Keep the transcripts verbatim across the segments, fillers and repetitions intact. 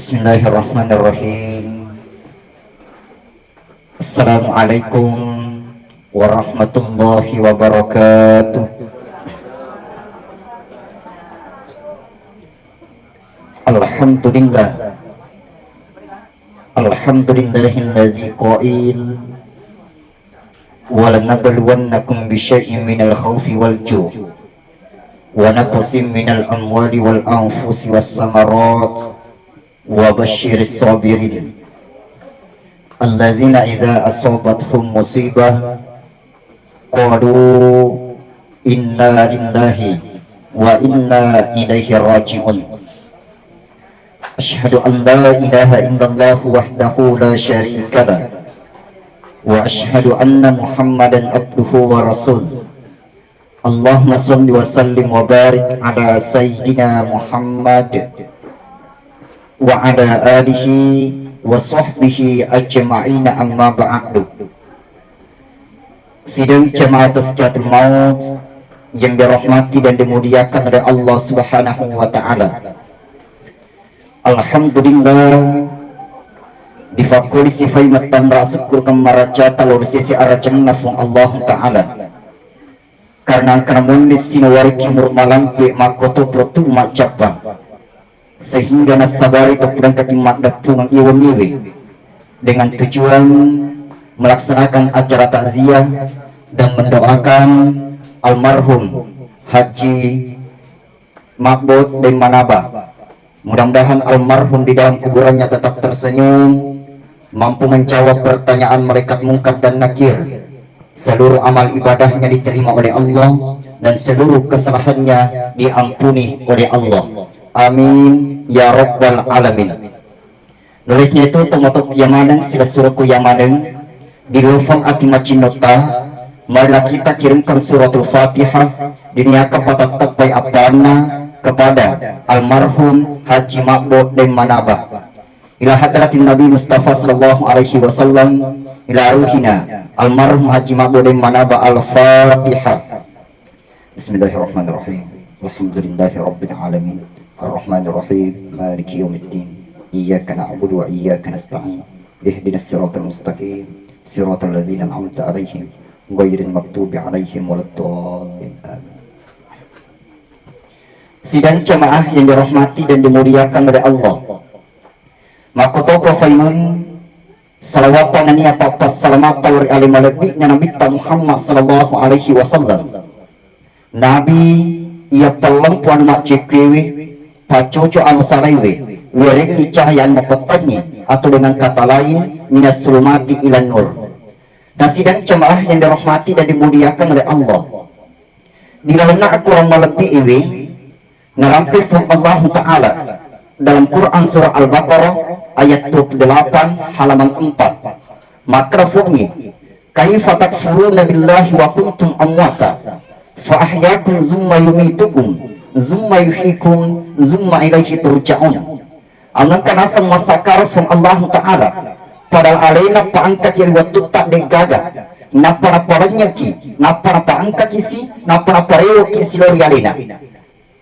Bismillahirrahmanirrahim. Assalamualaikum warahmatullahi wabarakatuh. Alhamdulillah. Alhamdulillahilladzi qail, "Wa lanabluwannakum bisyai'in minal khaufi wal ju', wa naqsin minal amwali wal anfusi was samarat, wa basyiris sabirin, alladzina idza asabathum musibah, qalu inna lillahi wa inna ilaihi raji'un." Asyhadu an la ilaha illallah wahdahu la syarika lah, wa asyhadu anna Muhammadan abduhu wa rasuluh. Allahumma shalli wa sallim wa barik ala sayyidina Muhammad wa ala alihi wa sahbihi ajma'ina, amma ba'du. Sidang jamaah tazkiyatul maut yang dirahmati dan dimuliakan oleh Allah Subhanahu wa taala. Alhamdulillah, difakkoli sifai mattanra syukur kemmaracata lao ri sese arajanna Fuang Allah taala. Karena engkana monni sinawariki umur malampe makkoto protu maccappa, sehingga nassabari toppudakkaki maddeppungeng iye wenniwe dengan tujuan melaksanakan acara takziah dan mendoakan almarhum Haji Mabbo Deng Manaba. Mudah-mudahan almarhum di dalam kuburannya tetap tersenyum, mampu menjawab pertanyaan malaikat Mungkar dan Nakir. Seluruh amal ibadahnya diterima oleh Allah dan seluruh kesalahannya diampuni oleh Allah. Amin ya rabbal alamin. Nulekkitu tomatoki yamaneng silessurekku yamaneng, dilofang ati macinnotta, marilah kita kirimkan suratul Fatihah, diniakan patatteppai appalanna kepada almarhum Haji Mabbo Deng Manaba. Ila hadratin Nabi Mustafa sallallahu alaihi wasallam, ila ruhina almarhum Haji Mabbo Deng Manaba. Al-Fatihah. Bismillahirrahmanirrahim. Alhamdulillahi rabbil alamin. Arrahmanirrahim. Maliki yaumiddin. Iyyaka na'budu wa iyyaka nasta'in. Ihdinas siratal mustaqim. Siratal ladzina an'amta 'alaihim ghairil maghdubi 'alaihim waladdallin. Amin. Sidang jamaah yang dirahmati dan dimuliakan oleh Allah. Makkotoppa faimeng salawat nennia pappassalamatang ri ale malebbi'na Nabitta Muhammad sallallahu alaihi wasallam. Nabi iya pallempu anu maccekkewe, paccoco anu salaiwe, werengngi cahaya anu mapettangngi, atau dengan kata lain, minas sulumati ilan nur. Dan sidang jamaah yang dirahmati dan dimuliakan oleh Allah. Di lalenna akorang malebbi iwe, narampe Fuang Allahu Ta'ala dalam Quran surah Al-Baqarah ayat dua puluh delapan halaman empat. Makkeda Fuangnge, "Kaifa takfuruna billahi wa kuntum amwata fa ahyakum tsumma yumitukum tsumma yuhyikum tsumma ilaihi turja'un." Engka naseng massakkareng Fuang Allahu Ta'ala, padahal alena paengkaki ri wettutta de'gaga, nappa naparennyeki, nappa napaengkaki si, nappa naparewoki si lao ri alena.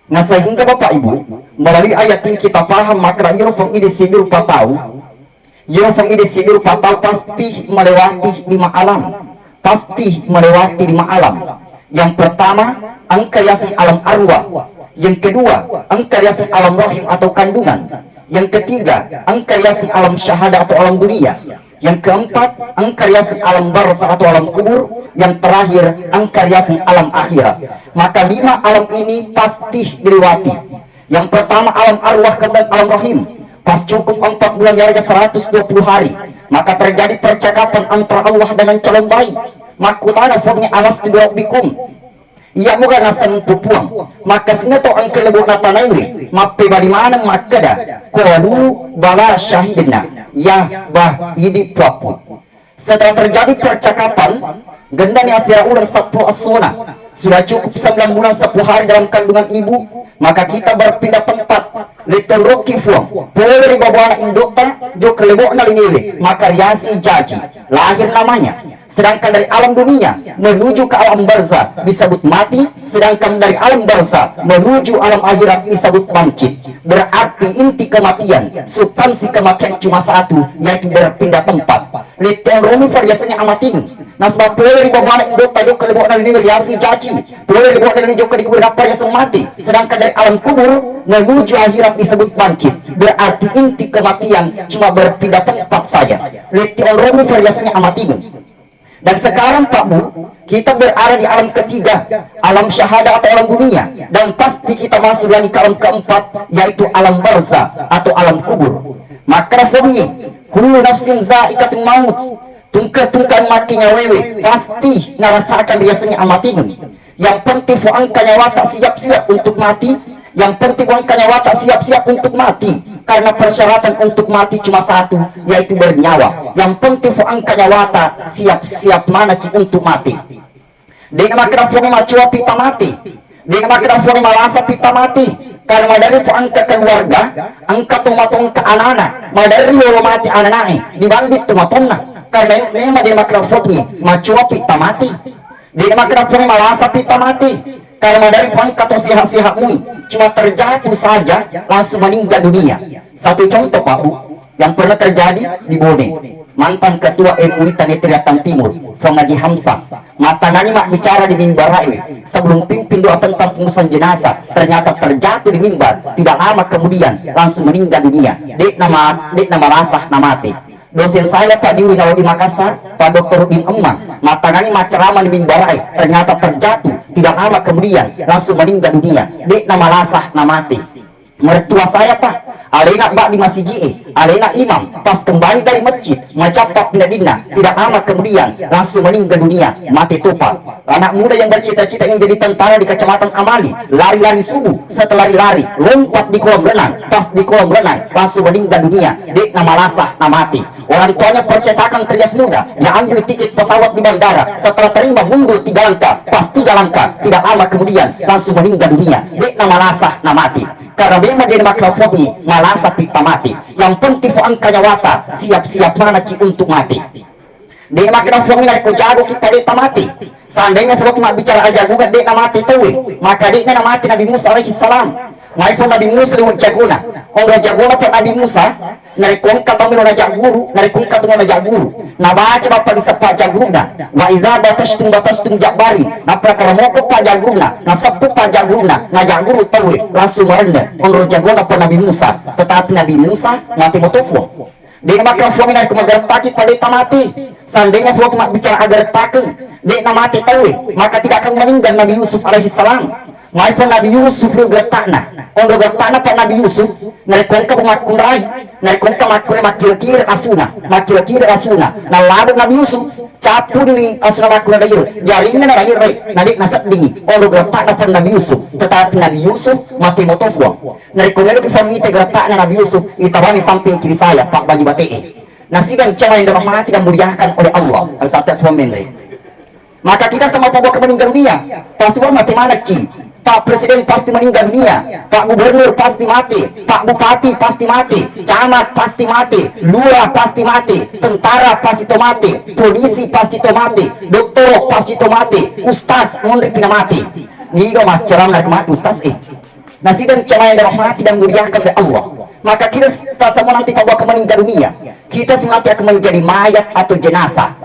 Nah, sehingga Bapak Ibu, melalui ayat ini kita paham makkeda iyaro Fuang idi siddi rupa tau, iyaro Fuang idi siddi rupa tau pasti melewati lima alam. Pasti melewati lima alam. Yang pertama, engka riaseng alam arwah. Yang kedua, engka riaseng alam rahim atau kandungan. Yang ketiga, engka riaseng alam syahadah atau alam dunia. Yang keempat, engka riaseng alam barzah atau alam kubur. Yang terakhir, engka riaseng alam akhirat. Maka lima alam ini pasti dilewati. Yang pertama alam arwah, kemudian alam rahim. Pas cukup empat bulan, yarega seratus dua puluh hari, maka terjadi percakapan antara Allah dengan calon bayi. Makkutana Fuangnge, "Alastu birabbikum?" Iya muga naseng pupuang. Maka sininna tau engka lebo'na tanaiwe mappebali maneng makkeda, "Qalu bala syahidna." Ya, bah, idi puakku. Setelah terjadi percakapan, gendani asera uleng seppulo essona. Sudah cukup sembilan bulan sepuluh hari dalam kandungan ibu, maka kita berpindah tempat. Lettonrokki Fuang, pole ri babuana indo'ta, jokka lebo'na linoewe, maka riaseng jaji, lahir namanya. Sedangkan dari alam dunia menuju ke alam barzah disebut mati, sedangkan dari alam barzah menuju alam akhirat disebut bangkit. Berarti inti kematian, substansi kematian cuma satu, yaitu berpindah tempat. Lettuang romi fariasengnge amatigeng. Nasaba pole ri babuana indotta jokka lebo'na lino riaseng caci, pole ri lebo'na lino jokka di kubur nappa riaseng mati. Sedangkan dari alam kubur menuju akhirat disebut bangkit. Berarti inti kematian cuma berpindah tempat saja. Lettuang romi fariasengnge amatigeng. Dan sekarang, Pak Bu, kita berada di alam ketiga, alam syahadah atau alam dunia, dan pasti kita masuk lagi ke alam keempat, yaitu alam barzah atau alam kubur. Makkeda Puangnge, "Kullu nafsin zaikatul maut." Tungke-tungke makkeda nyawae pasti narasakan riasengnge amatigeng. Yang penting, Puang, engka nyawata siap-siap untuk mati. Yang penting, Puang, engka nyawata siap-siap untuk mati. Karena persyaratan untuk mati cuma satu, yaitu bernyawa. Yang penting, Puang, engka nyawata siap-siap manaki untuk mati. De'na makkeda Puang macoapi tamati. De'na makkeda Puang malasapi tamati. Karena maderri, Puang, engka keluarga, engka tomatoa, engka anana. Maderri yolo mati ananae dibanding tomatonna. Karena memang de'na makkeda Puang macoapi tamati. De'na makkeda Puang malasapi tamati. Karena maderri, Puang, engka to sehat-sehat mui, cuma terjatuh saja langsung meninggal dunia. Satu contoh, Pak Bu, yang pernah terjadi di Bone. Mantan ketua M U I Tanetri Ratan Timur, Puang Haji Hamzah, mattanani mabbicara di mimbar sebelum pimpin doa tentang pengurusan jenazah, ternyata terjatuh di mimbar. Tidak lama kemudian langsung meninggal dunia. De'na ma-, de'na malasa namate. Dosen saya, Pak Diwi Nawawi Makassar, Pak Doktor Udin Emma, mattanani macceramah di mimbar, ternyata terjatuh. Tidak lama kemudian langsung meninggal dunia. De'na malasa namate. Mertua saya, Pak, alena bak di masiji e, alena imam, pas kembali dari masjid, macappa pinadinna, tidak lama kemudian langsung meninggal dunia, mate topa. Anak muda yang bercita-cita ingin jadi tentara di Kecamatan Amali, lari-lari subuh, setelah lari-lari, lompat di kolam renang, pas di kolam renang, langsung meninggal dunia, de'na malasa namate. Orang tuanya percetakan kerja semula, dia ambil tiket pesawat di bandara, setelah terima mundur tiga langkah, pas tiga langkah, tidak lama kemudian, langsung meninggal dunia, de'na malasa namate. Karena memang de'na makkeda Puang malasapi tamati. Yang penting, Puang, engka nyawata, siap-siap manaki untuk mati. De'na makkeda Puang narekko jagoki pada tamati. Seandainya Puang mabbicara ajagungeng de'na mate tauwe, maka de'na namate Nabi Musa alaihi salam. Maepang Nabi Musa liwe jagona. Onro jagona, Pak, Nabi Musa, narekko engka tau melo najak guru, narekko engka tau melo najak guru. Nabaca bappa di seppa jaguruna. "Wa idza batashtum batashtum jabbarin." Nappa karamoko pa jaguruna, naseppu pa jaguruna, najak guru tauwe, langsung marenne. Onro jagona pa Nabi Musa. Tetapi Nabi Musa mate moto Puang. De'na makkeda Puang narekko magerettaki pada tamati. Seandainya Puang mabbicara agerettakeng, de'na mate tauwe, maka tidak akan meninggal Nabi Yusuf alaihi salam. Maepang Nabi Yusuf ri gerettana. Onro gerettana, Pak, Nabi Yusuf, narekko engka makkunrai, narekko engka makkunrai makkiro-kiro asuna, makkiro-kiro asuna. Nallabo Nabi Yusuf, cappuni asuna makkunrai, jarinna narairrai, na de'na seddingi. Onro gerettana, Pak, Nabi Yusuf, tetapi Nabi Yusuf mate moto Puang. Narekko meloki Puang mita gerettana Nabi Yusuf, itawani samping kiri saya, Pak, baju bate'e. Nasidang jamaah yang dirahmati dan muliakan oleh Allah. Al-Fatihah semua menre. Maka kita sama Pak Bapak meninggal dunia, pasti Puang mate manakki. Pak Presiden pasti meninggal dunia, Pak Gubernur pasti mati, Pak Bupati pasti mati, camat pasti mati, lurah pasti mati, tentara pasti to mati, polisi pasti to mati, doktor pasti to mati, ustaz monri pina mati. Niga maccaramna mati ustaz e. Nasidang jamaah yang dirahmati dan muliakan oleh Allah. Maka kita tak semua nanti Pak Bapak meninggal dunia, kita semua nanti akan menjadi mayat atau jenazah.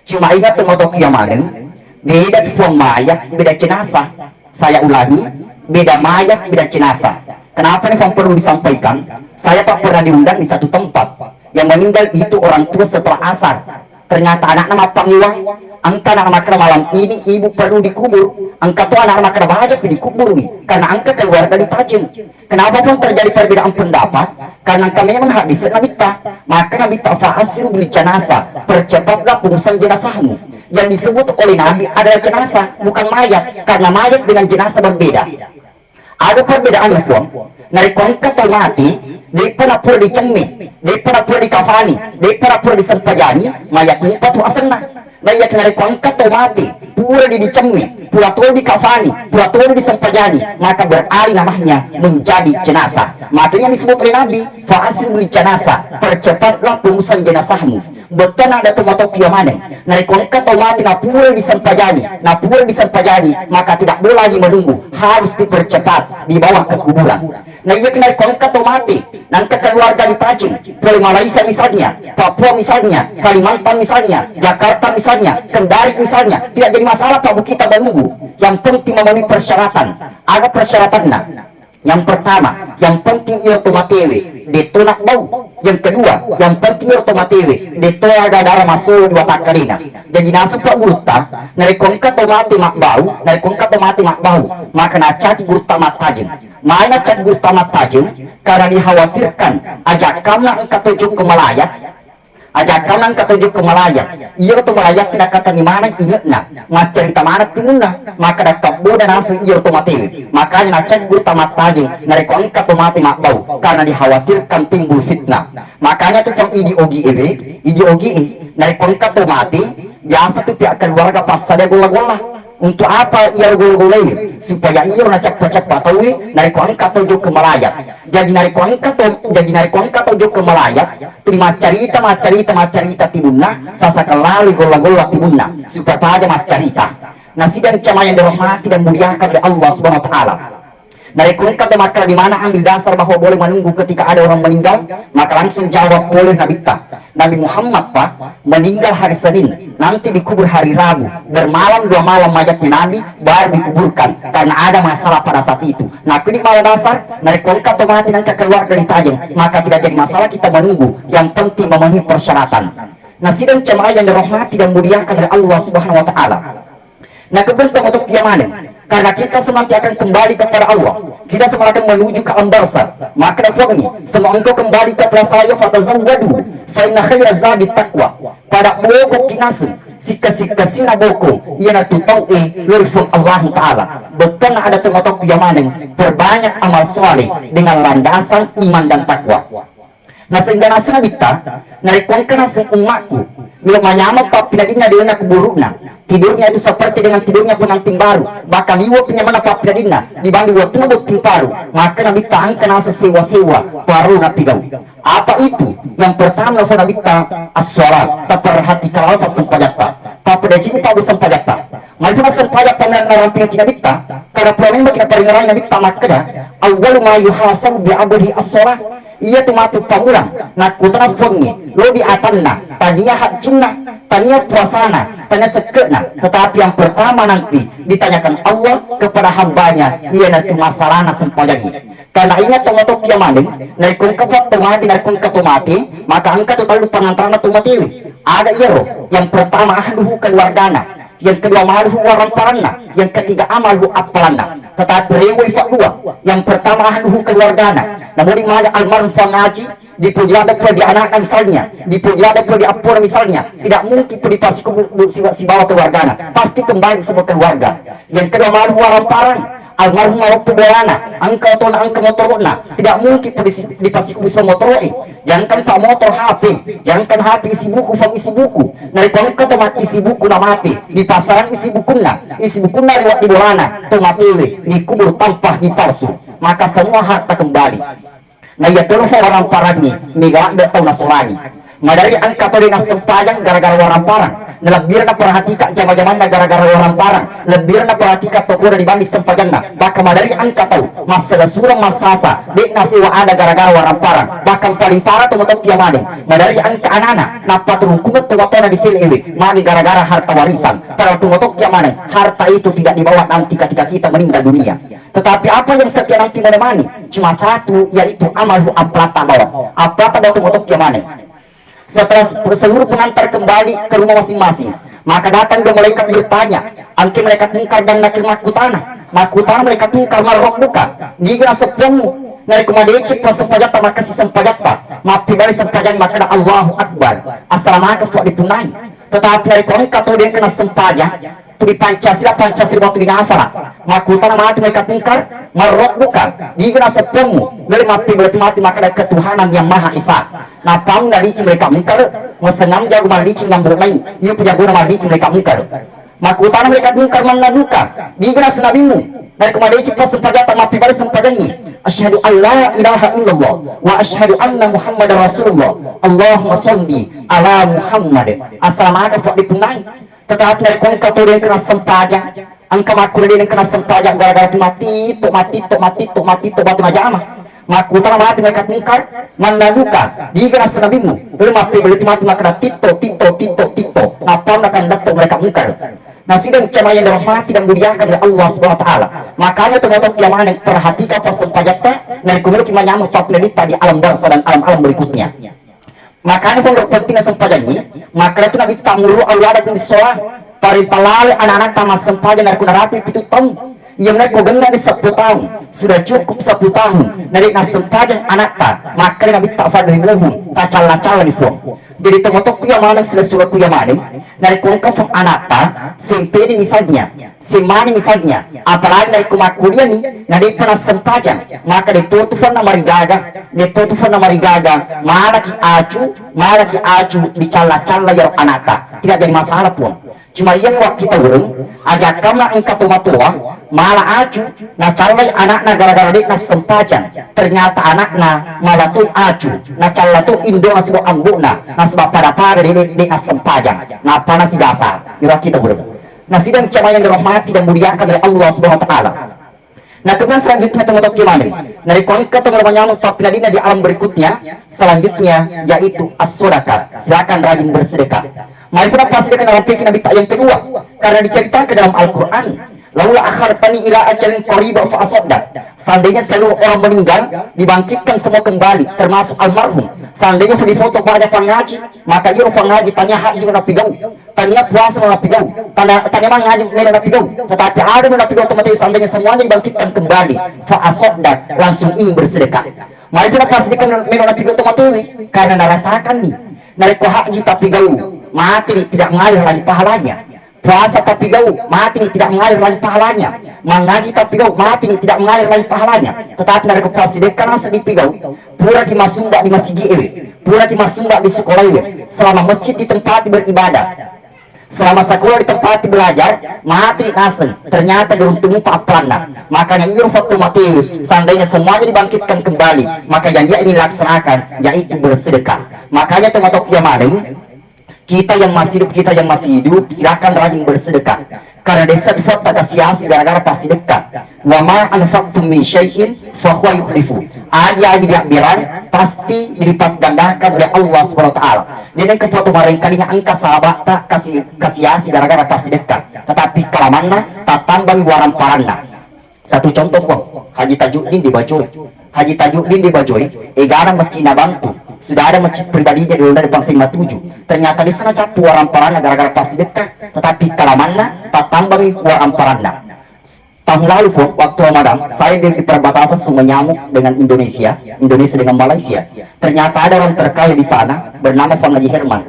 Cuma ingat tu moto kia maneng, beda tu Puang mayat, beda jenazah. Saya ulangi, beda mayat, beda jenazah. Kenapa ini Puang perlu disampaikan? Saya, Pak, pernah diundang di satu tempat. Yang meninggal itu orang tua setelah asar. Ternyata anaknya mappangiwang, engka anak makkeda malam ini ibu perlu dikubur, engka to anak makkeda baja pi dikuburui, karena engka keluarga di Tajeng. Kenapa pun terjadi perbedaan pendapat? Karena engka memang hadis Nabitta. Maka Nabitta, "Fa asru bil janazah, percepatlah pengurusan jenazahmu." Yang disebut oleh Nabi adalah jenazah, bukan mayat, karena mayat dengan jenazah berbeda. Ada perbedaannya, Puang. Narekko engka tau mati, de'pa napura dicemme, de'pa napura dikafani, de'pa napura disempajani, mayat mupa tu asenna. Naiyaki narekko engka tau mati, pura di dicemme, pura to dikafani, pura to disempajani, maka beralih namanya menjadi jenazah. Maka ini yang disebut oleh Nabi, "Fa asri bil janazah, percepatlah pengurusan jenazahmu." Bettuanna ada tu matoki maneng. Narekko engka tau mati napura disempajani, napura disempajani, maka tidak boleh lagi menunggu, harus dipercepat dibawa ke kuburan. Nah, iya, narekko engka to mate, nangka keluarga di Tajeng, pole Malaysia misalnya, Papua misalnya, Kalimantan misalnya, Jakarta misalnya, Kendari misalnya, tidak jadi masalah, Pak Bu, kita menunggu. Yang penting memenuhi persyaratan. Aga persyaratanna? Yang pertama, yang penting iyaro to matewe de to nabbau. Yang kedua, yang penting iyaro to matewe de to aga dara masolo di watakkalena. Jaji naseng Pak Gurutta, narekko engka to mate mabbau, narekko engka to mate mabbau, maka nacaji Gurutta Mattajeng. Maena caggu tama tajeng, karena dikhawatirkan ajakkanna engka to jokka malayat, ajakkanna engka to jokka malayat. Iyaro to malayat nakkatenni maneng inge'na, maccarita maneng timunna, makkeda kebboda naseng iyaro to matewe. Makanya nacaggu tama tajeng narekko engka to mate mabbau, karena dikhawatirkan timbul fitnah. Makanya tu pang idi ogi ewe, idi ogi e, narekko engka to mate, biasa tu pihak keluarga passada golla-golla. Untuk apa iyaro golla-golla e? Supaya iyaro nacappa-cappa tauwe, narekko engka to jokka malayat. Jaji narekko engka to, jaji narekko engka to jokka malayat, tuli maccarita, maccarita, maccarita timunna, sasakang lalo golla-golla timunna, supaya taja maccarita. Nah, sidang jamaah yang dirahmati dan muliakan oleh Allah Subhanahu wa Ta'ala. Narekko engka to makkeda di mana ambil dasar bahwa boleh menunggu ketika ada orang meninggal, maka langsung jawab pole Nabitta, Nabi Muhammad, Pak, meninggal hari Senin, nanti dikubur hari Rabu, bermalam dua malam mayatnya Nabi, baru dikuburkan karena ada masalah pada saat itu. Nah, kuni mala dasar, narekko engka to mate nangka keluarga di Tajeng, maka tidak jadi masalah kita menunggu, yang penting memenuhi persyaratan. Nah, sidang jamaah yang dirahmati dan muliakan oleh Allah Subhanahu wa Ta'ala. Nah, kemudian tongotokki maneng. Karena kita semua nanti akan kembali kepada Allah. Kita semua akan menuju ke alam barzakh. Maka dah Fuang ni, semua engkau kembali kepada saya, fatazawwadu, fa inna khaira zadi taqwa. Pada boko kinaseng, sikka-sikka sina boko, iyanatu tau e, lori Fuang Allah Ta'ala. Betul ada tongotokki maneng, perbanyak amal soleh dengan landasan iman dan takwa. Naseng, naseng Nabitta, narekko engka naseng ummakku, melo manyameng pappiladinna di lalenna kuburu'na, tidurnya itu seperti dengan tidurnya pengantin baru, bahkan liwe' penyamanna pappiladinna dibanding wettunna botting paru, maka Nabitta engka naseng sewa-sewa parellu napigau. Apa itu? Yang pertama, nafo Nabitta, as-shalah, taperhatikan apa sempajatta, tapedecingi pabu sempajatta. Magi naseng paja pammulanna rampingekki Nabitta, karena pura memang kita paringerangi Nabitta makkeda, awwalu ma yuhasabu bi abdi as-shalah. Iyatu matu pammulang nakkutana Fuangnge lao di atanna, tania hajjinna, tania puasana, tania sekke'na, tetapi yang pertama nanti ditanyakan Allah kepada hambanya, iyanatu masalahna sempajangnge. Karena ingat, tongotokki maneng, narekko engka to mate, narekko engka to mate, maka engka to tellu pangantaranna to matewe. Aga iyaro? Yang pertama ahluhu, keluargana. Yang kedua maluhu waramparanna, yang ketiga amaluhu appalanna. Tetapi rewoi faddua, yang pertama ahluhu, keluargana. Namuni maja almarhum Fuang Aji, dipoji ladde pole di anakna misalnya, dipoji ladde pole di appona misalnya, tidak mungkin pole dipasikubu sibawa keluargana. Pasti kembali semua keluarga. Yang kedua maluhu waramparang, almarhum maloppo bolana, engka otona, engka motoro'na, tidak mungkin pole dipasikubu sibawa motoro'e. Jangankan pak motor, H P, jangankan H P, isi buku, Fuang, isi buku. Narekko engka to makkisi buku namate, dipasarang isi bukunna, isi bukunna ri wedding bolana, to matewe dikubur tanpa dipalsu, maka semua harta kembali. Na iya tolo fa waramparangnge, mega ladde tau nasolangi. Maderri engka to de nassempajang gara-gara waramparang. Nalebbireng naperhatikang jama-jamanna gara-gara waramparang, lebbireng naperhatikang tokona dibanding sempajanna. Bahkan maderri engka tau massala sureng massasa, de nasewa ada gara-gara waramparang. Bahkan paling parah to matoppi maneng, maderri engka anana nappa turungkungeng to matona di selewe magi gara-gara harta warisan. Padahal to matoppi maneng, harta itu tidak dibawa nanti ketika kita meninggal dunia. Tetapi apa yang setia nanti menemani? Cuma satu, yaitu amalu appatta bawa. Appatta bawa to matoppi maneng. Setelah seluruh pengantar kembali ke rumah masing-masing, maka datang dua malaikat bertanya, engka malaikat Mungkar dan Nakir makkutana. Makkutana malaikat Mungkar, "Man rabbuka?" Niga naseng puangmu? Narekko madeceng puang sempajatta, makkasi sempajatta, mappibali sempajang, makkeda, "Allahu Akbar, assalamaka fuaddipunnai." Tetapi narekko engka to de engka nassempajang, tuli Pancasila, Pancasila batu dinafala. Makkutana matu malaikat Mungkar, "Man rabbuka?" Niga naseng puangmu? Nale mappibali tu matu makkeda, "Ketuhanan yang Maha Esa." Nappa naliki malaikat Mungkar, "Masengngang jago malliki ngambo mai, iya pajagona malliki malaikat Mungkar." Makkutana malaikat Mungkar, "Man nabiyuka?" Niga naseng nabimmu? Narekko madeceng puang sempajatta, mappibali sempajangnge, "Asyhadu an la ilaha illallah wa asyhadu anna Muhammadar Rasulullah. Allahumma shalli ala Muhammad." Assalamaka fuaddipunnai. Tetapi narekko engka to de engka nassempajang, engka makkuro de engka nassempajang gara-gara tu matitto, matitto, matitto, matitto batu majama. Makkutana matu malaikat mungkar, "Man nabiyuka, diga naseng nabimmu?" Lalu mappebelli tu matu makkeda, "Titto, titto, titto, titto." Nappa nakandatto malaikat mungkar. Nasidang jamaah yang dirahmati dan dimuliakan oleh Allah Subhanahu wa Ta'ala. Makanya, teman-teman yang mana, perhatikan pas sempajatta, narekko meloki manyameng pappeneddinta di alam barzah dan alam-alam berikutnya. Makanya, pun pentingna sempajangngi, maka itu Nabi tamuru awwala bis shalah, parenta laloi anak-anak tamat sempajang narekko narapi pitu taung. Iya, narekko genna di sepuluh tahun, sudah cukup sepuluh tahun, narekko nassempajang anakta, maka Nabi tak fadribuhum, tacalla-calla ni Puang. Jadi, tomatoku iya maneng, sila suraku iya maneng, narekko engka Puang anakta, sempeni misalnya, semmani misalnya, apalagi narekko makkuliani, na de'pa nassempajang, maka de' to tu Puang namarigaga, de' to tu Puang namarigaga, malaki acu, malaki acu, dicalla-calla iyaro anakta. Tidak jadi masalah, Puang. Cuma iya wakkita ureng, ajakkamna engka tomatoa, mala acu, nacallai anakna gara-gara de' nassempajang. Ternyata anakna mala toi acu, nacalla to indona sibawa ambo'na, nasaba pada-pada de', de', de' nassempajang. Nappa nasigasa, iyaro kita ureng. Nasidang jamaah yang dirahmati dan muliakan oleh Allah Subhanahu wa Ta'ala. Nah, kemudian selanjutnya, teman-teman, gimana? Narekko engka tongeng manyameng pappeneddinna di alam berikutnya, selanjutnya yaitu as-sadaqah. Silakan rajin bersedekah. Mari kita pasti kenal pikir Nabi tak yang kedua, karena diceritakan dalam Al-Quran, "Laula akhartani ila ajalin qariba fa asaddaq." Seandainya seluruh orang meninggal, dibangkitkan semua kembali, termasuk almarhum. Seandainya difoto pada fangaji, maka iyaro fangaji tania haji napigau. Tania puasa mapigau, tania, tania mangaji melo napigau, tetapi ada melo napigau tomatewe, seandainya semuanya dibangkitkan kembali, fa asaddaq, langsung ingin bersedekah. Mari kita pastikan melo napigau tomatewe, karena narasakan nih. Narekko haji tapigau, mati nih, tidak mengalir lagi pahalanya. Puasa tapigau, mati nih, tidak mengalir lagi pahalanya. Mangaji tapigau, mati nih, tidak mengalir lagi pahalanya. Tetapi narekko passidekka naseng dipigau, puraki massumba di masigi ewe, puraki massumba di sekolah ewe, selama masjid ditempati beribadah, selama sekolah ditempati belajar, mati naseng, ternyata beruntung apa appalanna. Makanya iyaro fatto mate, seandainya semuanya dibangkitkan kembali, maka yang dia ingin laksanakan yaitu bersedekah. Makanya teman-teman yang maneng, kita yang masih hidup, kita yang masih hidup, silakan rajin bersedekah. Karena desa tufatta kasiasi gara-gara passidekka. "Wa ma anfaqtum min syai'in fahuwa yukhlifu." Aja-aja diabbiran pasti dilipat gandakan oleh Allah Subhanahu wa Ta'ala. Jadi engka foto marengkalinya engka sahabatta kasi-, kasiasi gara-gara passidekka. Tetapi kalamanna tattambang waramparanna. Satu contoh, Puang, Haji Tajuddin di Bajoi. Haji Tajuddin di Bajoi, egana masjid nabantu. Sudah ada masjid pribadinya di London di Pangsa lima tujuh. Ternyata di sana cappu waramparanna gara-gara passidekka, tetapi kalamanna tattambangi waramparanna. Tahun lalu, Puang, waktu Ramadan, saya di, di perbatasan Sungai Nyamuk dengan Indonesia, Indonesia dengan Malaysia. Ternyata ada orang terkaya di sana bernama Puang Haji Herman.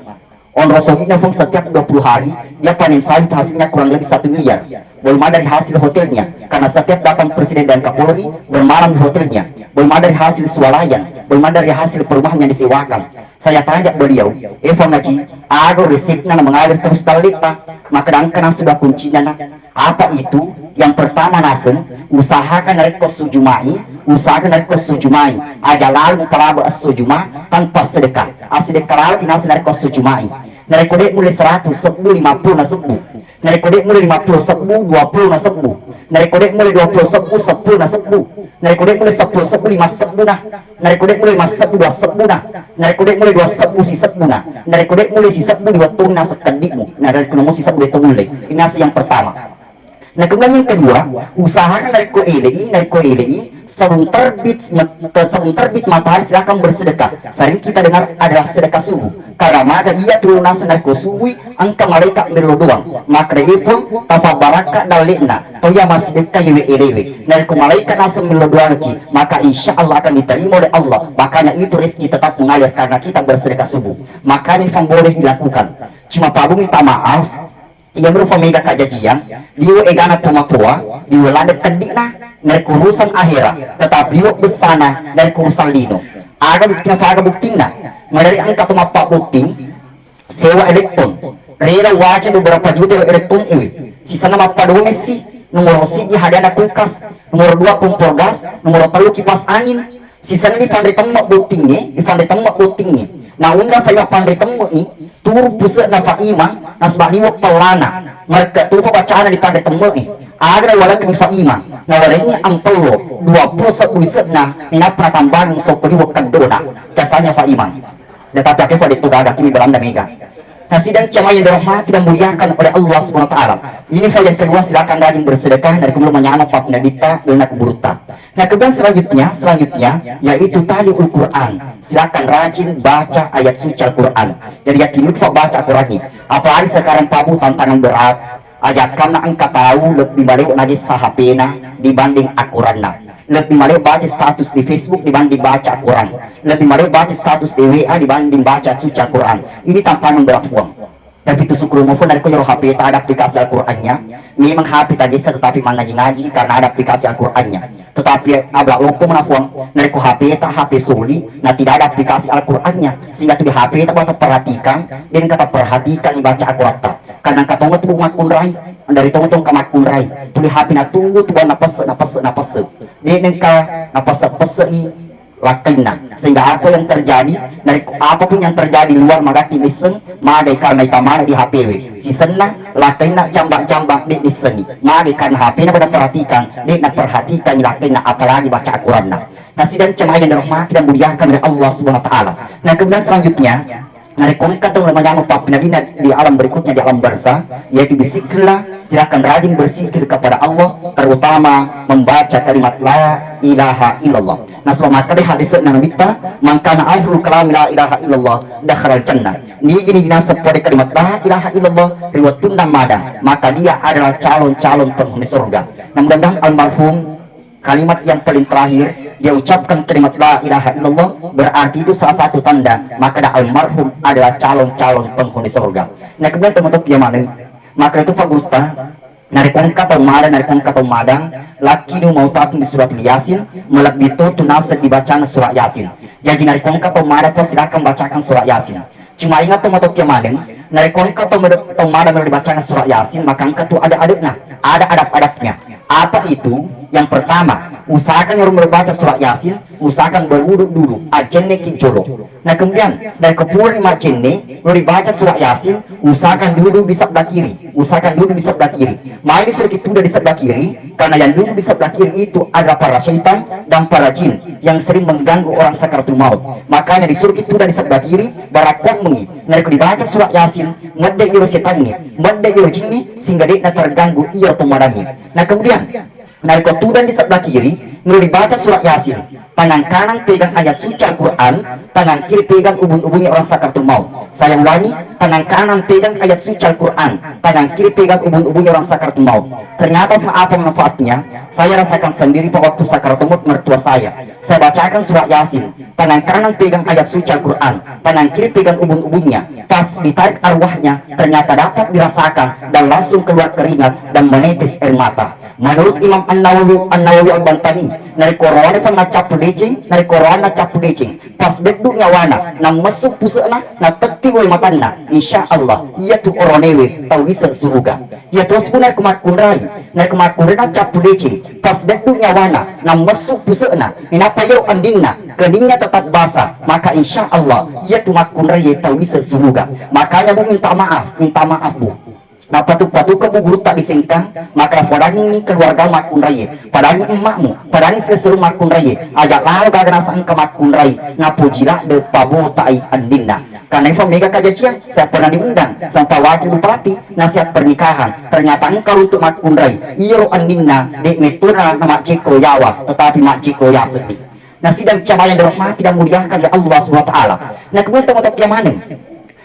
Onrong sogi'na, Puang, setiap dua puluh hari dia panen sawit hasilnya kurang lebih satu miliar. Belum ada dari hasil hotelnya, karena setiap datang presiden dan Kapolri bermalam di hotelnya. Belum ada dari hasil swalayan, belum ada dari hasil perumahan yang disewakan. Saya tanya beliau, "Eh, Puang Haji, aga resepna na mengalir terus talletta?" Maka dangkana sudah kuncinya, nak. Apa itu? Yang pertama naseng, usahakan narekko sujumai, usahakan narekko sujumai, aja lalu paraba assujuma tanpa sedekah. Assedekka laloki naseng narekko sujumai. Narekko de' mulle seratu, sebbu, lima puluh na sebbu. Narekko de' mulle lima puluh, sebbu, dua puluh na sebbu. Narekko de' mulle dua puluh sebbu, seppulo na sebbu. Narekko de' mulle seppulo sebbu, lima sebbu na. Narekko de' mulle lima sebbu, dua sebbu na. Narekko de' mulle dua sebbu, sisebbu na. Narekko de' mulle sisebbu, dua tong na sekkeddi'mu. Narekko namo sisebbu, dua tong mulle. Ini naseng yang pertama. Nah, kemudian yang kedua, usahakan narekko ele'i, narekko ele'i, sebelum terbit, sebelum terbit matahari, silakan bersedekah. Sering kita dengar adalah sedekah subuh. Karena maga iya tu naseng narekko subui, engka malaikat mello doang. Maka dari itu, tafa barakka dalle'na, toya massedekah yewe elewe. Narekko malaikat naseng mello doang ki, maka insya Allah akan diterima oleh Allah. Makanya itu rezeki tetap mengalir karena kita bersedekah subuh. Makanya ini boleh dilakukan. Cuma Pak Bu minta maaf, iya merupa mega kajajian, liwe egana tomatoa, liwe ladde keddi'na, narekko urusan akhera, tetap liwe bessana, narekko urusan lino. Aga buktina, aga buktinna, madari engka to mappabbotting, sewa elektron, rela waca beberapa juta elektron ewe, sisenna mappadomessi, nomoro siddi hadiana kulkas, nomoro dua kompor gas, nomoro tellu kipas angin, Sisenna difanre temmeq bottingnge, difanre temmeq bottingnge. Naunda fai mappanre temmeq i, turu puseqna Faimang, nasaba liweq pellana. Marekkeq topa bacana dipanre temmeq e. Aga nawalekeng Faimang. Nawarengngi ampello, duappulo sebbu lise'na, ninappa natambangang sokko di wekkeddona, jasanya Fa Imang. Tetapi akhirnya pada itu gagal, kini Belanda mega. Nah, sidang jamaah yang dirahmati dan muliakan oleh Allah Subhanahu wa Ta'ala. Ini fa yang kedua, silakan rajin bersedekah dari kumur menyama pap nadita dan kuburta. Nah, kemudian selanjutnya, selanjutnya yaitu tali Al-Quran. Silakan rajin baca ayat suci Al-Quran. Jadi yakin lupa baca Al-Quran ini. Apalagi sekarang Pak Bu tantangan berat. Ajakkanna engka tau lebbi malewa nagessa H P-na dibanding akoranna. Lebbi malewa baca status di Facebook dibanding baca Al-Quran. Lebbi malewa baca status di W A dibanding baca suci Al-Quran. Ini tantangan berat, Puang. Tapi tu syukur mufo narekko ero H P-ta ada aplikasi Al-Qurannya, memang H P tagessa tetapi mangaji-ngaji karena ada aplikasi Al-Qurannya. Tetapi abla loppo mana, Puang, narekko H P-ta H P soli, nah tidak ada aplikasi Al-Qurannya, sehingga tu di H P-ta buat perhatikan dan kata perhatikan baca Al-Quran. Karena engka tonga tu makkunrai, dari tonga tongka makkunrai. Tuli H P na tu tu buanna pesse, na pesse, na pesse. De nengka na pesse-pesse i lakkainna. Sehingga apa yang terjadi, dari apapun yang terjadi luar magatti misseng, magai karena itamana di H P we. Sisenna lakkainna jambak-jambak de missengi. Magai karena H P na pada perhatikan, de na perhatikan lakkainna apalagi baca Al-Quranna. Nah, sidang jamaah yang dirahmati dan muliakan oleh Allah Subhanahu wa Ta'ala. Nah, kemudian selanjutnya, narekko engka tau manyameng pappinadina di alam berikutnya, di alam barzah, yaitu berzikirlah, silakan rajin berzikir kepada Allah, terutama membaca kalimat la ilaha illallah. Nasaba makkeda hadis Nabitta, "Man kana akhirul kalam la ilaha illallah, dakhalal jannah." Nigi-nigi naseng pada kalimat la ilaha illallah ri wettunna mada, maka dia adalah calon-calon penghuni surga. Nah, mudah-mudahan almarhum kalimat yang paling terakhir dia ucapkan kalimat la ilaha illallah, berarti itu salah satu tanda makkeda almarhum adalah calon-calon penghuni surga. Nah, kemudian teman-teman yang mana? Maka itu Pak Guru ta, narekko engka tau mada, narekko engka tau madang, lakkinu mautakum bi surat Yasin, melebbi to tu naseng dibacang surat Yasin. Jadi narekko engka tau mada, silakan bacakan surat Yasin. Cuma ingat to matokia maneng, narekko engka tau mada, tau mada melo dibacang surat Yasin, maka engka tu ada-adanya, ada adab-adabnya. Apa itu? Yang pertama, usahakan yang melo baca surat Yasin, usahakan berwudu dulu, ajjenne ki jolo. Nah, kemudian dari kepuri majjenne, melo dibaca surat Yasin, usahakan dulu di sebelah kiri, usahakan dulu di sebelah kiri. Mai disuruh kita di sebelah kiri, karena yang duduk di sebelah kiri itu adalah para syaitan dan para jin yang sering mengganggu orang sakaratul maut. Makanya disuruh kita di sebelah kiri, barakkuammengi. Narekko dibaca surat Yasin, medde iro setangnge, medde iro jingnge, sehingga de'na terganggu iro tomadangnge. Nah, kemudian, narekko tudang di sebelah kiri, melo dibaca surat Yasin, tangan kanan pegang ayat suci Al-Quran, tangan kiri pegang ubun-ubunnya orang sakaratul maut. Saya ulangi, tangan kanan pegang ayat suci Al-Quran, tangan kiri pegang ubun-ubunnya orang sakaratul maut. Ternyata apa manfaatnya? Saya rasakan sendiri, Pak, waktu sakaratul maut mertua saya. Saya bacakan surat Yasin, tangan kanan pegang ayat suci Al-Quran, tangan kiri pegang ubun-ubunnya. Pas ditarik arwahnya, ternyata dapat dirasakan dan langsung keluar keringat dan menetes air mata. Menurut Imam An-Nawawi, An-Nawawi Al-Bantani, narekko roane fa maccappu deceng, narekko roanna cappu deceng, pas beddu nyawana, nammessu puse'na, natetti wae matanna, insya Allah, iyatu oroanewe tau lise suruga. Iya tosi pun narekko makkunrai, narekko makkunrai naccappu deceng, pas beddu nyawana, nammessu puse'na, ninappa iyaro andinna, keningnya tetap basah, maka insya Allah, iyatu makkunrai tau lise suruga. Makanya, Bu, minta maaf, minta maaf, Bu. Napatu-patuka, Bu, gurutta di Sengkang, maka padangi keluarga makkunrai, padangi emmakmu, padangi silessureng makkunrai, aja lalo gaga nasang engka makkunrai, napoji ladde pabotai andinna. Karena ifa mega kajajian, saya pernah diundang sama Pak Wakil Bupati, nasihat pernikahan. Ternyata engka runtu makkunrai, iyaro andinna, de mettura na maccekko yawa, tetapi maccekko yaseddi. Nah, sidang jamaah yang dirahmati dan muliakan oleh Allah Subhanahu wa Ta'ala. Nah, kemudian teman-teman yang mana?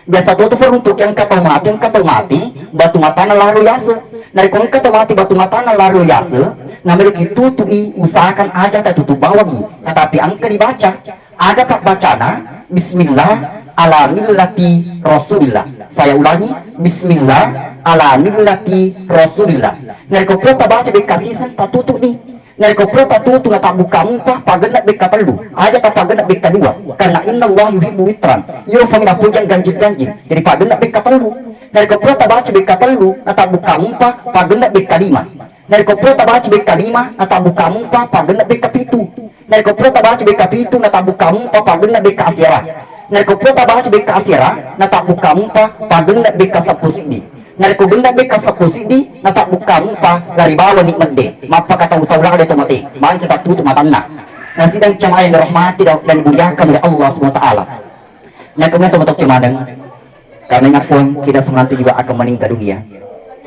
Biasa to tu fa runtu engka tau mati, engka tau mati, batu matana laro yase. Narekko engka tau mati batu matana laro yase, namelo ki tutui, usahakan aja tatutu bawangi, tetapi engka dibaca. Aga pabbacana, bismillah ala millati Rasulillah. Saya ulangi, bismillah ala millati Rasulillah. Narekko pura tabaca bekka siseng, tatutu ni. Narekko pura tatutu na tabbukka mupa, pagenne bekka tellu. Aja tapagenne bekka dua. Karena innallaha yuhibbu witran. Iyaro fami napojang ganjing-ganjing. Jadi pagenne bekka tellu. Narekko pura tabaca bekka tellu, na tabbukka mupa, pagenne bekka lima. Narekko pura tabaca bekka lima, na tabbukka mupa, pagenne bekka pitu. Narekko pura tabaca bekka pitu, na tabbukka mupa, pagenne bekka asera. Narekko pura tabaca bekka asera, na tabbukka mupa, pagenne bekka seppulo siddi. Narekko genna bekka seppulo siddi, natabbukka mupa lari bawani medde, mappakatau-tau lade to mate, manca tattutu matanna. Nasidang jamaah yang dirahmati dan dimuliakan oleh Allah Subhanahu wa Ta'ala. Nakemudian to matokke maneng, karena ingat, Puang, kita semua nanti juga akan meninggal dunia.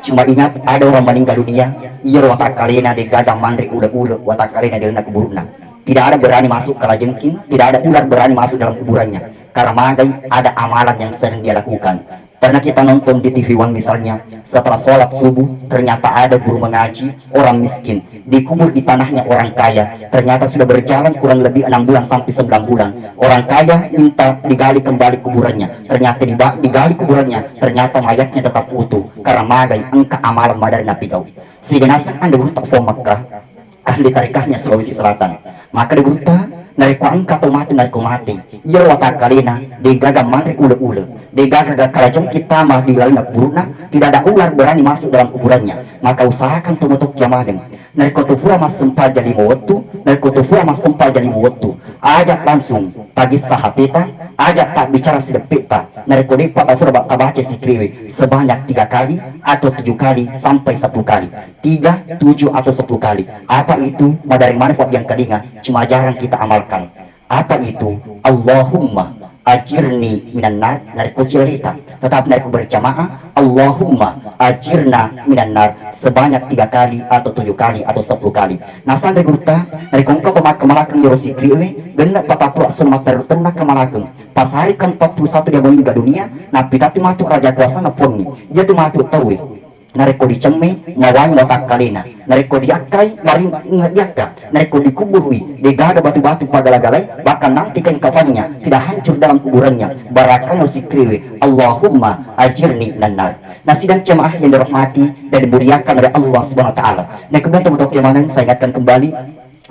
Cuma ingat, ada orang meninggal dunia, iyaro watakkalena degaga manre ule-ule watakkalena di dalam kuburna. Tidak ada berani masuk kalajengking, tidak ada ular berani masuk dalam kuburannya. Karena magai ada amalan yang sering dia lakukan. Pernah kita nonton di T V One misalnya, setelah sholat subuh, ternyata ada guru mengaji, orang miskin, dikubur di tanahnya orang kaya. Ternyata sudah berjalan kurang lebih enam bulan sampai sembilan bulan. Orang kaya minta digali kembali kuburannya. Ternyata diba-, digali kuburannya, ternyata mayatnya tetap utuh. Karena magai engka amalan madari napigau. Sehingga naseng ande guru tak Mekah, ahli tarikahnya Sulawesi Selatan. Maka de gurutta, narekko engka to mate, narekko mate, iyaro watakkalena degaga manre ule-ule, degaga kalajengking tama di lalenna kuburna, tidak ada ular berani masuk dalam kuburannya. Maka usahakan to matokke maneng. Narekko to fura massempajang lima wettu, narekko to fura massempajang lima wettu, aja langsung tagessa H P-ta, aja tabbicara sideppeta. Narekko de'pa tafura ba-, tabaca sikriwe sebanyak tiga kali atau tujuh kali sampai sepuluh kali. Tiga, tujuh, atau sepuluh kali. Apa itu? Madari mana Pak yang kelinga, cuma jarang kita amalkan. Apa itu? Allahumma ajirni minan nar, narekko cilita. Tetapi narekko berjamaah, Allahumma ajirna minan nar sebanyak tiga kali atau tujuh kali atau sepuluh kali. Nasang de gurutta, narekko engka pemakka malakeng jero sikriwe, genna patapura sunna matteru tenna ke malakeng. Pasarikan empat puluh satu dia meninggal dunia, napitatu matu raja kuasa napongi. Iya tu matu tawe. Narekko dicemme, mawai watakkalena. Narekko diakkai, maringa diakka. Narekko dikuburui, degaga batu-batu pagala-galai, bahkan nanti kain kafannya tidak hancur dalam kuburannya. Barakana sikriwe, Allahumma ajirni minan nar. Nasidang jemaah yang dirahmati dan dimuliakan oleh Allah Subhanahu wa Ta'ala. Narekko bentuk untuk keamanan, saya ingatkan kembali,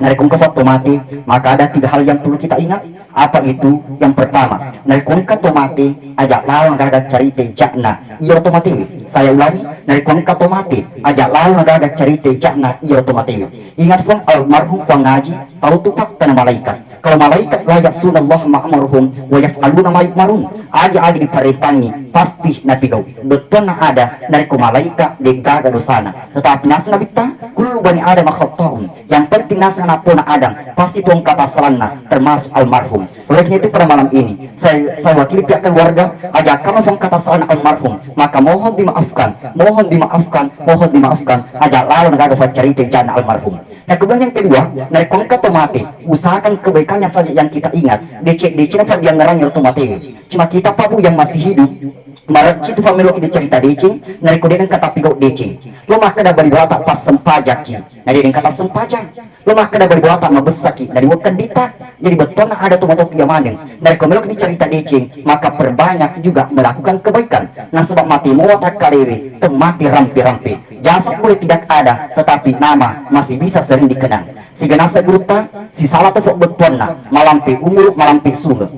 narekko engka to mate, maka ada tiga hal yang perlu kita ingat. Apa itu? Yang pertama, narekko engka to mate, aja lalo gaga carita ja'na iyaro to matewe. Saya ulangi, narekko engka to mate, aja lalo gaga carita ja'na iyaro to matewe. Ingat, Puang, almarhum Puang Haji tau tu pattana malaikat. Kalau malaikat, la ya'suna Allah ma amarahum wa yaf'aluna ma yu'marun. Aja-aja diparentangi, pasti napigau. Bettuanna ada, narekko malaikat degaga dosana. Tetapi naseng Nabitta, kullu bani Adam khatta'un. Yang penting naseng anakna Adam, pasti tongka tassalanna, termasuk almarhum. Olehnya itu pada malam ini, saya, saya wakili pihak keluarga, aja kama tongka tassalanna almarhum, maka mohon dimaafkan, mohon dimaafkan, mohon dimaafkan, aja lalo gaga faccarita ja'na almarhum. Nah, kemudian yang kedua, narekko engka to mate, usahakan kebaikannya saja yang kita ingat. Dece-, decena pa diangngerang iyaro to matewe. Cuma kita pa, Bu, yang masih hidup, marejji tu pammeloki dicerita deceng, narekko de engka tapigau deceng. Lo makkeda bali bolata passempajakki, na de engka tassempajang. Lo makkeda bali bolata mabessaki, na diwekkeng dita. Jadi bettuanna ada to matopi maneng. Narekko meloki dicerita deceng, maka perbanyak juga melakukan kebaikan. Nasaba mate mua takkalewe, temmati rampe-rampe. Jasad boleh tidak ada, tetapi nama masih bisa sering dikenang. Siganasa gurutta, sisala to bettuanna, malampe umuru, malampe sunge.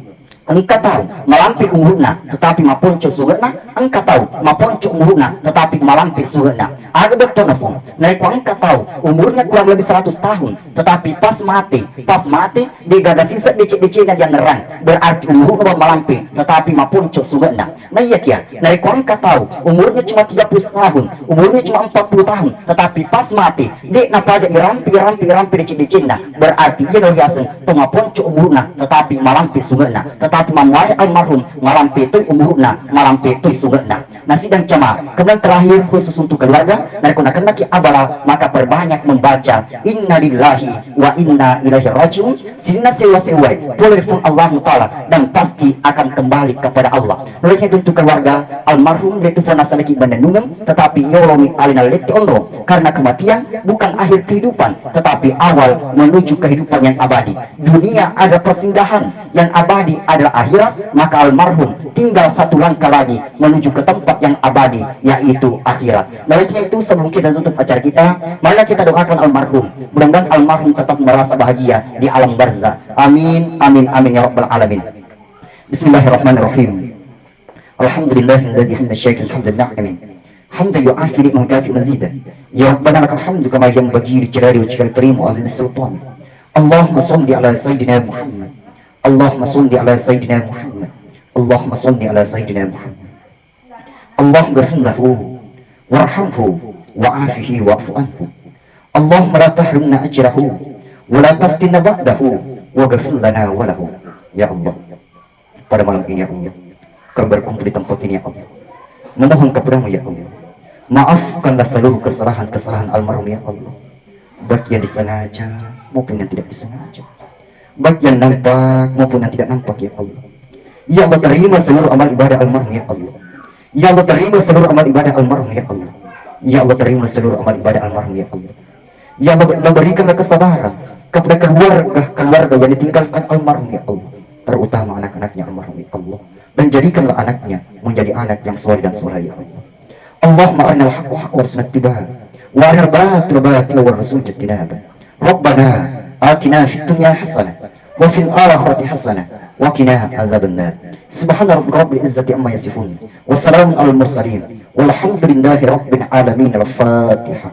Engka tau malampe umuruna, tetapi maponco sunge'na, engka tau maponco umuruna, tetapi malampe sunge'na. Aga bettuanna, Puang? Narekko engka tau umurnya kurang lebih seratus tahun, tetapi pas mate, pas mate, degaga siseng deceng-decengna diangngerang, berarti umuruna malampe, tetapi maponco sunge'na. Naiyakia, narekko engka tau umurnya cuma tiga puluh tahun, umurnya cuma empat puluh tahun, tetapi pas mate, de napaja irampe, irampe, irampe deceng-decenna, berarti iyana riaseng to maponco umuruna, tetapi malampe sunge'na, tetapi mammuare almarhum, malampe toi umuruna, malampe toi sunge'na. Nasidang jamaah, kemudian terakhir khusus untuk keluarga, narekko nakennaki abala, maka perbanyak membaca innalillahi wa inna ilaihi rajiun, sininna sewwa-sewwae pole ri Puang Allahu Ta'ala, dan pasti akan kembali kepada Allah. Olehnya itu untuk keluarga almarhum, de tu pernah sedikit menenungeng, tetapi yolomi alena lette onrong, karena kematian bukan akhir kehidupan, tetapi awal menuju kehidupan yang abadi. Dunia adalah persinggahan, yang abadi adalah akhirat, maka almarhum tinggal satu langkah lagi menuju ke tempat yang abadi, yaitu akhirat. Nah, olehnya itu, sebelum kita tutup acara kita, marilah kita doakan almarhum. Mudah-mudahan almarhum tetap merasa bahagia di alam barzah. Amin, amin, amin, ya rabbal alamin. Bismillahirrahmanirrahim. Alhamdulillahilladzi hamdan syakirin hamdan na'imin. Hamdan yuafi ni'mahu yukafi mazida. Ya Rabbana lakal hamdu kama yanbaghi li jalali wajhikal karim wa azimi sultanik. Allahumma salli ala sayyidina Muhammad. Allahumma salli ala sayyidina Muhammad. Allahumma salli ala sayyidina Muhammad. Allahumma ghfir lahu. warhamhu wa'afihi wa'fu anhu. Allahumma la tahrimna ajrahu wa la taftinna ba'dahu waghfir lana wa lahu. Ya Allah, pada malam ini ya Allah, kami berkumpul di tempat ini ya Allah, memohon kepadamu ya Allah, maafkanlah seluruh kesalahan-kesalahan almarhum ya Allah, baik yang disengaja maupun yang tidak disengaja, baik yang nampak maupun yang tidak nampak ya Allah. Ya Allah, terima seluruh amal ibadah almarhum ya Allah. Ya Allah, terima seluruh amal ibadah almarhum ya Allah. Ya Allah, terima seluruh amal ibadah almarhum ya Allah. Ya Allah, dan berikanlah kesabaran kepada keluarga-keluarga yang ditinggalkan almarhum ya Allah, terutama anak-anaknya almarhum ya Allah, dan jadikanlah anaknya menjadi anak yang soleh dan soleha ya Allah. Allahumma arinal haqqa haqqa warzuqna ittiba'a, wa arinal batila batila warzuqna ijtinaba. Rabbana atina fid dunya hasanah wa fil akhirati hasanah wa qina adzabannar. Subhana rabbika rabbil izzati amma yasifun, wa salamun alal mursalin, walhamdulillahi rabbil alamin. Al-Fatihah.